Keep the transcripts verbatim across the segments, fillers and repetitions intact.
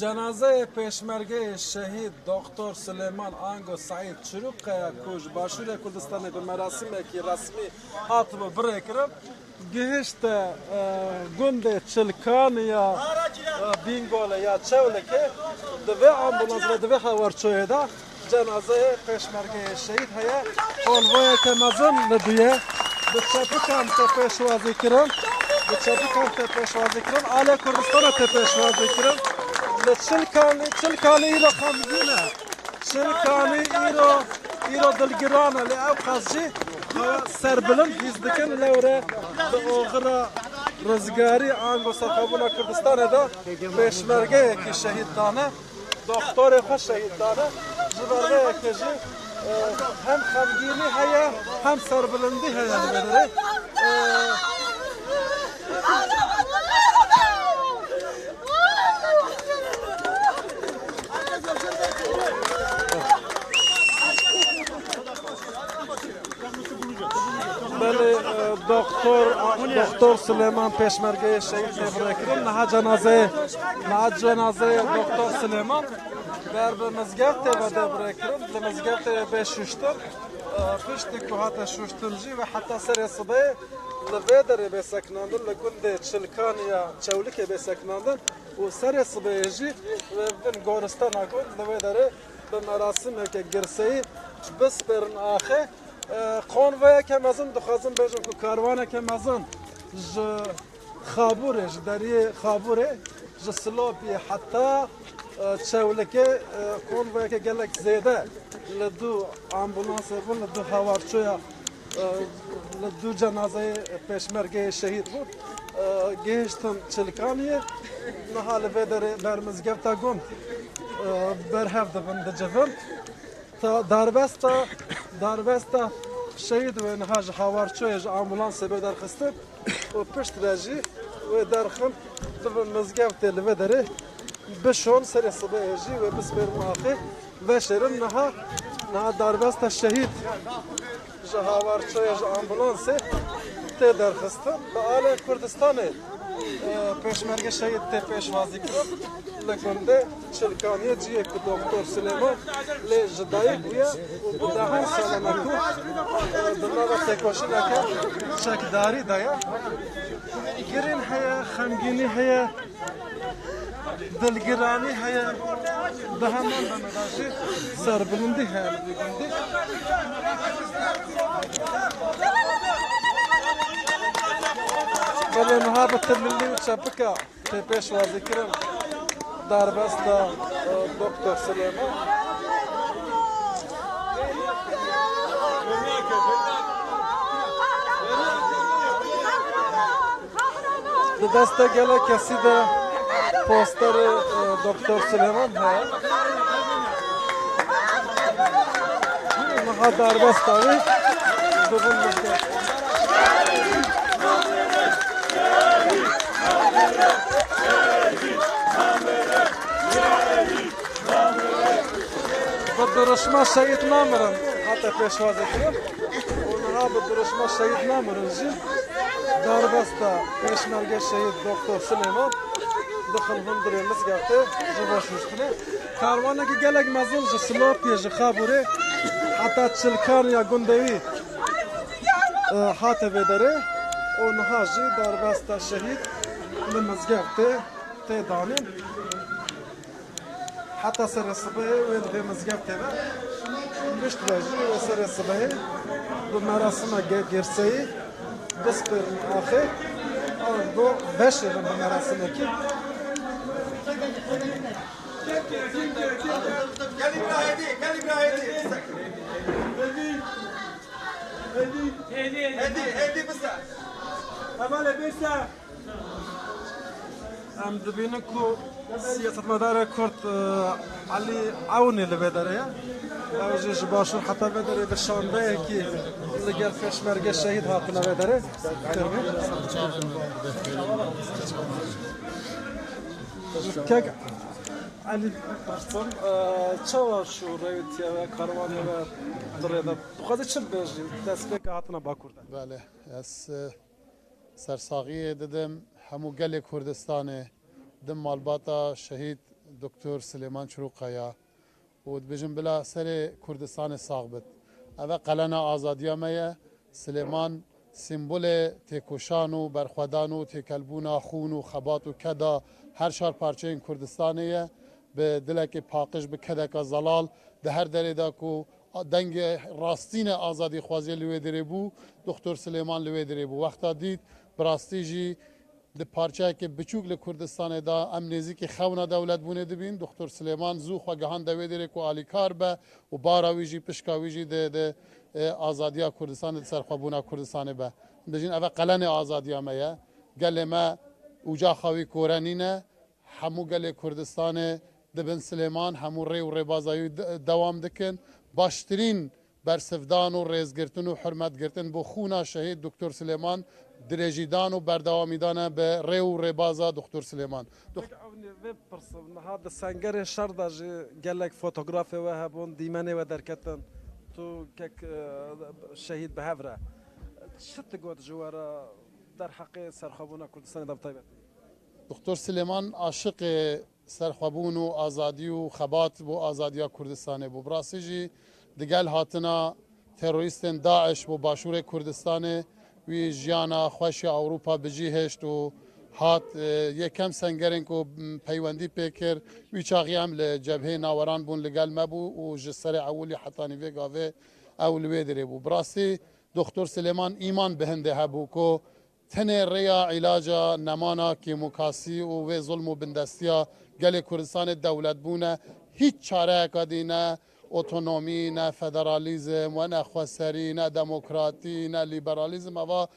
Cenazeyê pêşmergeyê şehîd Doktor Silêman Ango Seîd Çirûkkaya ku ji Başûrê Kurdistanê bi merasimekî resmî hatibû birêkirin, gihişte, e, gundê Çilkaniya, e, Bîngolê ya Çewlikê, di vê ambulans ve di vê hawarçoyê de cenazeyê pêşmergeyê şehîd heye. Konvoyeke mezin li dû ye. Bi çepikan tê pêşwazî kirin. Bi çepikan tê pêşwazî kirin. Alê Kurdistana tê pêşwazî kirin. Li Çilkanî, Çilkanî îro xemgîn e. Çilkanî îro, îro dilgiran e. Lê ew qas jî serbilind hîs dikin. Lewre di oxira rizgarî ango serxwebûna Kurdistanê de pêşmergeyekî şehîd dane. Doktorê xwe şehîd dane. Ji ber vê yekê jî, e, hem xemgînî heye, hem serbilindî heye li vê derê. E, Belê, e, doktor, doktor Silêman pêşmergeyê şehîd tê birêkirin. Niha cenazeyê, niha cenazeyê doktor Silêman ber bi mizgeftê ve tê birêkirin. Li mizgeftê bê şuştin. E, piştî ku hate şuştin jî ve heta serê sibê li vê derê bê sekinandin, li gundê Çilkaniya Çewlikê bê sekinandin û serê sibê jî ve bin goristana gund li vê derê bi merasimeke girseyî bispêrin axê. E, konvoyeke mezin dixwazim bêjim ku karwaneke mezin ji Xabûrê, ji deriyê Xabûrê, ji Silopiyê heta, e, Çewlikê, e, konvoyeke gelek zêde li du ambulansê bûn, li du hawarçoya, e, li du cenazeyê pêşmergeyê şehîd bûn. E, gihiştin Çilkaniyê, niha li vê derê ber mizgefta gund, e, berhev dibin, dicivin. Ta darbesta, darbesta şehîd wê niha ji hawarçoyê ji ambulansê bê derxistin û pişt ve jî wê derxin bibin mizgeftê li vê derê bişon, serê sibehê jî wê bispêrin axê veşêrin. Niha, niha darbesta şehîd ji hawarçoyê ji ambulansê tê derxistin. Bi alê Kurdistanê, e, pêşmerge şehîd tê pêşwazî kirin. Li gundê Çilkaniyê cihê ku Doktor Silêman lê ji dayik bûye û bi dehan sala me ku, e, di nava têkoşîneke çekdarî de ye. Girîn heye, xemgînî heye, dilgiranî heye, di heman demê de jî serbilindî heye li vî gundî. Belê niha bi tililî û çepika tê pêşwazîkirin darbesta, e, Doktor Silêman. Di destê gelek kesî de posterê, e, Doktor Silêman heye. Niha darbesta wî dibin mizgeftê. Bi dirişma şehîd namirin hate pêşwazîkirin û niha bi dirişma şehîd namirin jî darbesta pêşmerge şehîd Doktor Silêman dixin hundirê mizgeftê ji bo şuştinê. Karwaneke gelek mezin ji Silopiyê, ji Xabûrê heta Çilkaniya gundê wî, e, hate vê derê û niha jî darbesta şehîd li mizgeftê tê danîn. Heta serê sibehê wê li vê mizgeftê be. Pişt ve jî wê serê sibehê bi merasima ge-, girseyî bispêrin axê. Ango veşêrin bi merasimekî. Gelî bira hêdî, gelî bira hêdî. Hêdî, hêdî, hêdî, hêdî bise. Hevalê bise. Em dibînin ku siyasetmedarê Kurd, e, Elî Ewnî li vê derê ye. Ew jî ji Başûr heta vê derê bi şandeyekî li gel pêşmerge şehîd hatine vê derê. Kek Elî, e, çawa şûrê wî tiye ve, karwanê ve di rê de? Dixwaze çi bibêjî? Destpêka hatina Bakur de. Belê, ez, e, sersaxiyê didim hemû gelê Kurdistanê Di malbata şehîd Doktor Silêman Çirûkaya û dibêjin bila serê Kurdistanê sax bit. Ev e qelena azadiya me ye. Silêman sîmbolê têkoşan û berxwedan û têkelbûna xûn û xebat û keda her çar parçeyên Kurdistanê ye. Bi dilekê paqij, bi kedeka zelal di her derê de ku dengê rastîne azadîxwaziyê li wê derê bû, Doktor Silêman li wê derê bû. Wexta dît, bi rastî jî di parçeyeke biçûk li Kurdistanê de em nêzîkî xewna dewletbûnê dibîn. Doktor Silêman zû xwe gihande wê derê ku alîkar be û bara wî jî, pişka wî jî di, di, e, azadiya Kurdistanê, di serxwebûna Kurdistanê be. Em dibêjin, ev e qelenê azadiya me ye. Gelê me ucaxa wî kore nîne. Hemû gelê Kurdistanê dibin Silêman, hemû rê û rêbaza wî de-, dewam dikin. Baştirîn bersivdan û rêzgirtin û hurmetgirtin bo xûna şehîd Doktor Silêman, dirêjîdan û berdewamîdan e bi rê û rêbaza Doktor Silêman. Dok- Peki, ewnî vê pirsim, niha di sengerê şer de jî gelek fotografê we hebûn, dîmenê we derketin. Tu kek, e, şehîd bi hev re. Çi digot ji we re derheqê serxwebûna Kurdistanê de bi taybetî? Doktor Silêman aşiqê serxwebûn û azadî û xebat bo azadiya Kurdistanê bû. Bi rastî jî digel hatina terorîstên DAIŞ bo başûrê Kurdistanê wî jiyana xweş ya Ewropa bi cî hêşt û hat, e, yekem sengerên ku, m, peywendî pê kir, wî çaxî em li cebheyê naweran bûn, li gel me bû û ji serê ewilî hetanî vê gavê ew li wê dirê bû. Bi rastî Doktor Silêman îman bi hindê hebû ku tenê rêya îlaca nemana kêmûkasî û vê zulm û bindestiya gelê Kurdistanê dewletbûn e. Hîç çareyeka dî ne otonomî, ne federalîzm, we ne xweserî, ne demokratî, ne lîberalîzm eva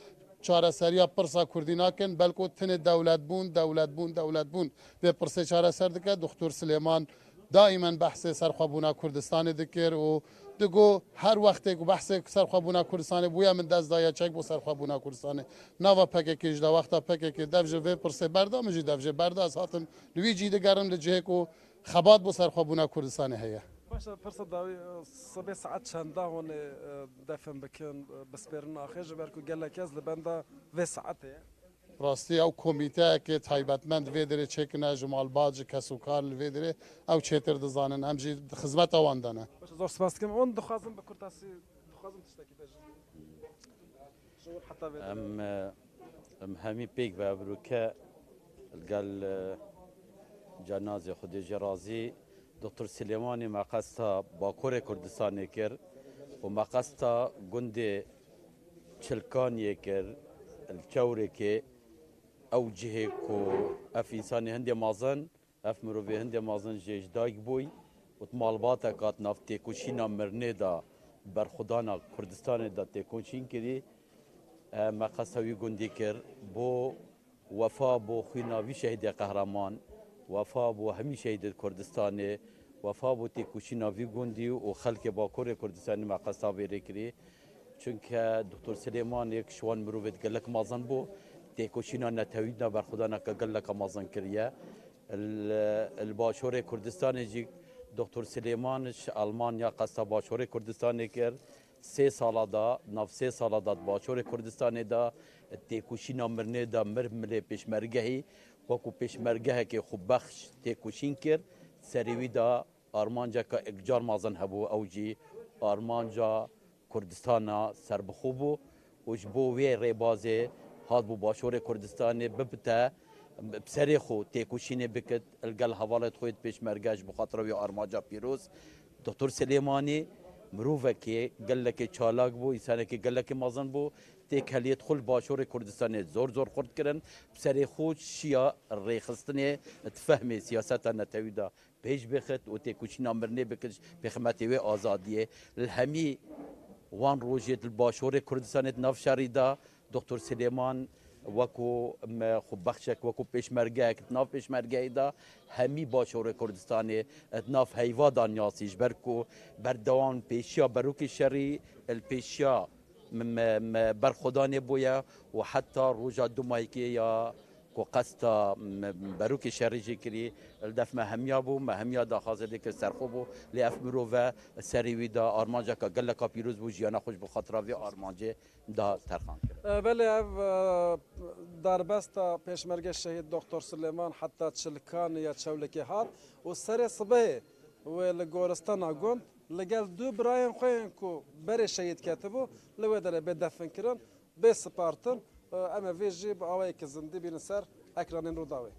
çareseriya pirsa Kurdî nakin, belku tenê dewletbûn, dewletbûn, dewletbûn vê pirsê çareser dike. Doktor Silêman daîmen behsê serxwebûna Kurdistanê dikir û digo, her wextê ku behsê serxwebûna Kurdistanê bûye, min dest daye çek bo serxwebûna Kurdistanê. Nava P K K jî de, wexta P K K dev ji vê pirsê berda, min jî dev jê berda, ez hatim li wî cî digerim, li cihê ku xebat bo serxwebûna Kurdistanê heye. Baş e, pirsa dawî, e, sibê saet çenda hûn ê, e, defin bikin, e, bispêrin axê, ji ber ku gelek kes li benda vê saetê ye? Rastî ew komîteyekê taybetmend vê derê çêkine, ji malbat, ji kesûkar li vê derê ew çêtir dizanin. Em jî di xizmeta wan de ne. Baş e, zor spas dikim. Hûn dixwazin bi kurtasî, dixwazin tiştekî bêjin. Ji wir heta vê derê. Em, e, em hemî pêk ve evroke li gel, e, cenazê Xwedê jê razî, Doktor Silêmanî meqesta Bakurê Kurdistanê kir û meqesta gundê Çilkaniyê kir, li Çewrêkê, ew cihê ku ev însanê hindê mezin, ev mirovê hindê mezin jê ji dayik bûy û di malbateka di nav têkoşîna mirinê de, berxwedana Kurdistanê de têkoşîn kirî. E, me qesta wî gundî kir. Bo wefa bo xwîna vî şehîdê qehreman, wefa bo hemî şehîdê Kurdistanê, wefa bo têkoşîna vî gundî û xelkê Bakurê Kurdistanê me qesta vê rê kirî. Çunke Doktor Silêman yek ji wan mirovêt gelek mezin bû. Têkoşîna netewî de berxwedaneke geleke mezin kiriye. Li, li Başûrê Kurdistanê jî Doktor Silêman ji Elmanya qesta Başûrê Kurdistanê kir. Sê sala da, nav sê sala da di Başûrê Kurdistanê de têkoşîna mirinê de mir milê pêşmergehî, wekû pêşmergehekê xwebexş têkoşîn kir. Serê wî de armanceke ekcar mezin hebû, ew jî armanca Kurdistana serbixwe bû û ji bo wê rêbazê hat bo Başûrê Kurdistanê bibite, bi serê xwe têkoşînê bikit, li gel hevalêt xwe yêt pêşmerge ji bo xatira wî armanca pîroz. Doktor Silêmanî mirovekê gelekê çalak bû, însanekê gelekê mezin bû, têkheliyêt xwe li Başûrê Kurdistanê zor zor xurt kirin, bi serê xwe şiya rêxistinê di fehmê siyaseta netewî de pêş bixit û têkoşîna mirinê bikir ji pêxmetê wê azadiyê. Li hemî wan rojê di Başûrê Kurdistanê di nav şerî de Doktor Silêman wekû me xwebexşek, wekû pêşmergehek di nav pêşmergehê de hemî Başûrê Kurdistanê di nav heyva de niyasî, ji ber ku berdewam pêşiya berokê şerî li pêşiya me, me, me berxwedanê bûye û heta roja dumahîkê ya Ku qesta me, berokê şerî jî kirî, li def me hemiya bû, me hemiya daxwazê dikir serxwe bû, lê ev mirove serê wî da armanceka geleka pîroz bû, jiyana xwe ji bo xatira vê armancê da terxan kir. E, belê ev, e, darbesta Pêşmerge Şehîd Doktor Silêman heta Çilkanê ya Çewlikê hat û serê sibehê wê li goristana gund li gel du birayên xwe yên ku berê şehîd ketibû, li wê derê bê definkirin, bê spartin. E, em ê vê jî bi awayekî zindî bînin ser ekranên Rûdawê.